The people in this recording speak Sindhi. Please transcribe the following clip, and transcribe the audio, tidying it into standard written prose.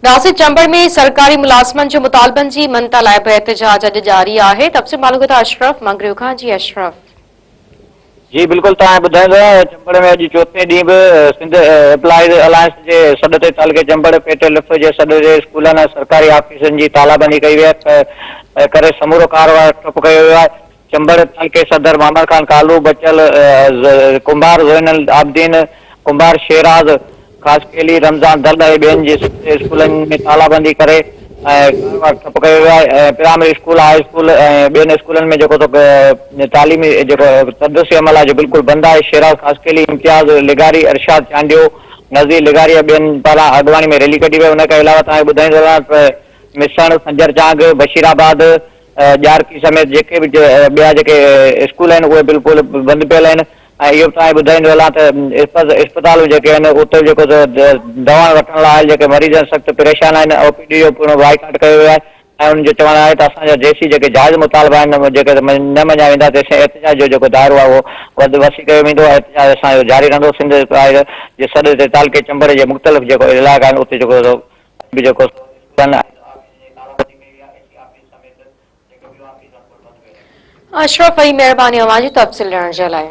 ناصر چمبڙ ۾ سرڪاري ملازمن جي مطالبن جي مڃتا لاء به احتجاج اڄ جاري آهي، تفصيل معلوم ڪندا اشرف مڱريو کان جي اشرف. جي بلڪل توهان ٻڌائيندو آهيان چمبڙ ۾ اڄ چوٿين ڏينهن به سنڌ ايمپلائيز الائنس جي سڏ تي تعلقي چمبڙ پيٽ لف جي سڏ تي اسڪولن ۽ سرڪاري آفيسن جي تالابندي ڪئي وئي آهي ڪري سمورو ڪاروبار ٺپ ڪيو ويو آهي چمبڙ تعلقي صدر محمد خان ڪالو، بچل ڪنڀار زين العابدين، ڪنڀار شيراز خاصخيلي، رمضان دل ۽ ٻين جي اسڪولن ۾ تالا بندي ڪري ۽ ڪاروبار ٺپ ڪيو ويو آهي ۽ پرائمري اسڪول، هاء اسڪول ۽ ٻين اسڪولن ۾ جيڪو تعليمي جيڪو تدريسي عمل آهي جو بلڪل بند آهي. شيراز خاصخيلي، امتياز لغاري، ارشاد چانڊيو، نذير لغاري ۽ ٻين پاران اڳواڻي ۾ ريلي ڪڍي وئي. ان کان علاوه توهان کي ٻڌائيندو هلان ته مسڻ، سنجر چانگ، بشير آباد، ڄارڪي سميت جيڪي به ٻيا جيڪي اسڪول آهن اهي بلڪل بند پيل آهن ۽ اهو به توهان کي ٻڌائيندو هلان ته اسپتالون جيڪي آهن اتي به جيڪو دوائون وٺڻ لاء آيل جيڪي مريض آهن سخت پريشان آهن او پي ڊي جو پڻ بائيڪاٽ ڪيو ويو آهي ۽ انهن جو چوڻ آهي ته اسان جا جيسين جيڪي جائز مطالبا آهن جيڪي نه مڃيا ويندا تيسين احتجاج جو جيڪو دائرو آهي اهو وڌ وسيع ڪيو ويندو ۽ احتجاج اسان جو جاري رهندو سنڌ جي سڏ تي تعلقي چمبڙ جي مختلف جيڪو علائقا آهن اتي جيڪو به جيڪو اسڪولن ۽ آفيس جي تالابندي ڪئي وئي آهي اي سي آفيس سميت جيڪي ٻيون آفيسون آهن اهي بند ڪيون ويون آهن. اشرف وڏي مهرباني اوهان جي تفصيل ڏيڻ جي لاء.